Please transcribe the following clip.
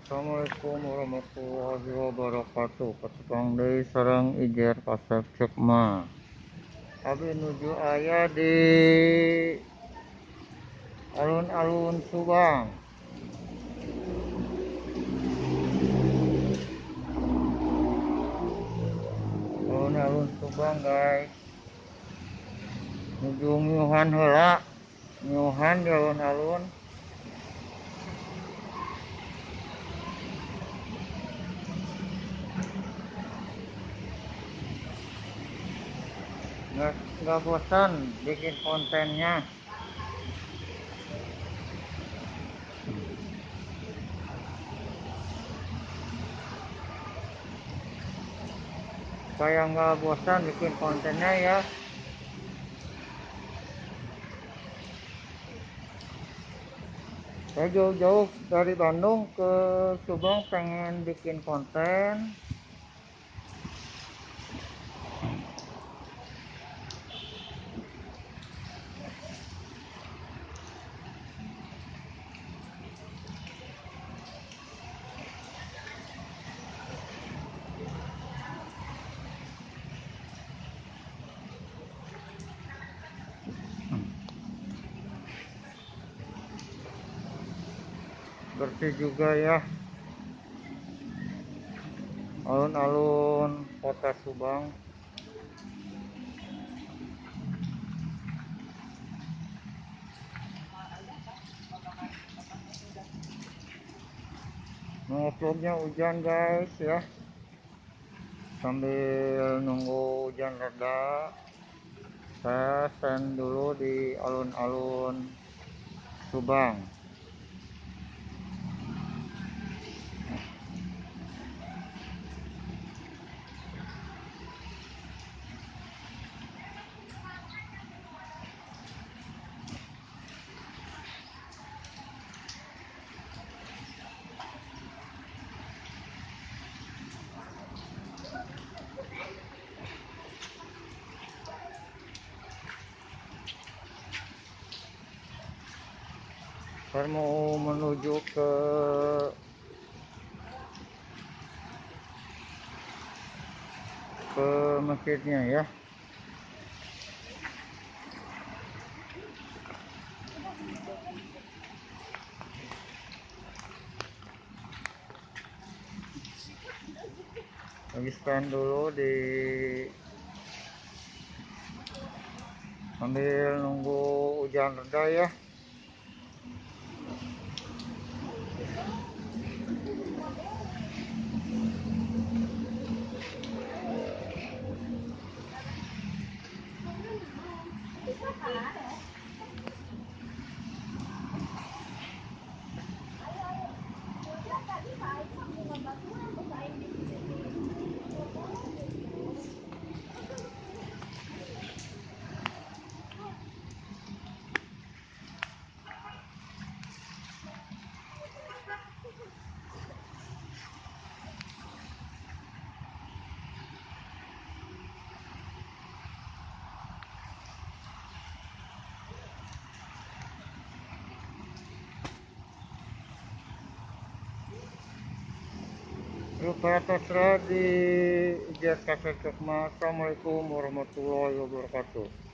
Assalamualaikum warahmatullahi wabarakatuh. Patepang deui sareng Ijer Kasep Cekma. Abi nuju aya di alun-alun Subang. Alun-alun Subang, guys. Nuju ngiyuhan heula, ngiyuhan di alun-alun. Nggak bosan bikin kontennya. Saya nggak bosan bikin kontennya ya. Saya jauh-jauh dari Bandung ke Subang pengen bikin konten. Bersih juga ya alun-alun kota Subang. Ngevlognya hujan guys ya, sambil nunggu hujan reda saya stand dulu di alun-alun Subang. Saya mau menuju ke masjidnya ya. Lagi stand dulu di sambil nunggu hujan reda ya. Lupa terserah di Ijer Kasep Cekma. Assalamualaikum warahmatullahi wabarakatuh.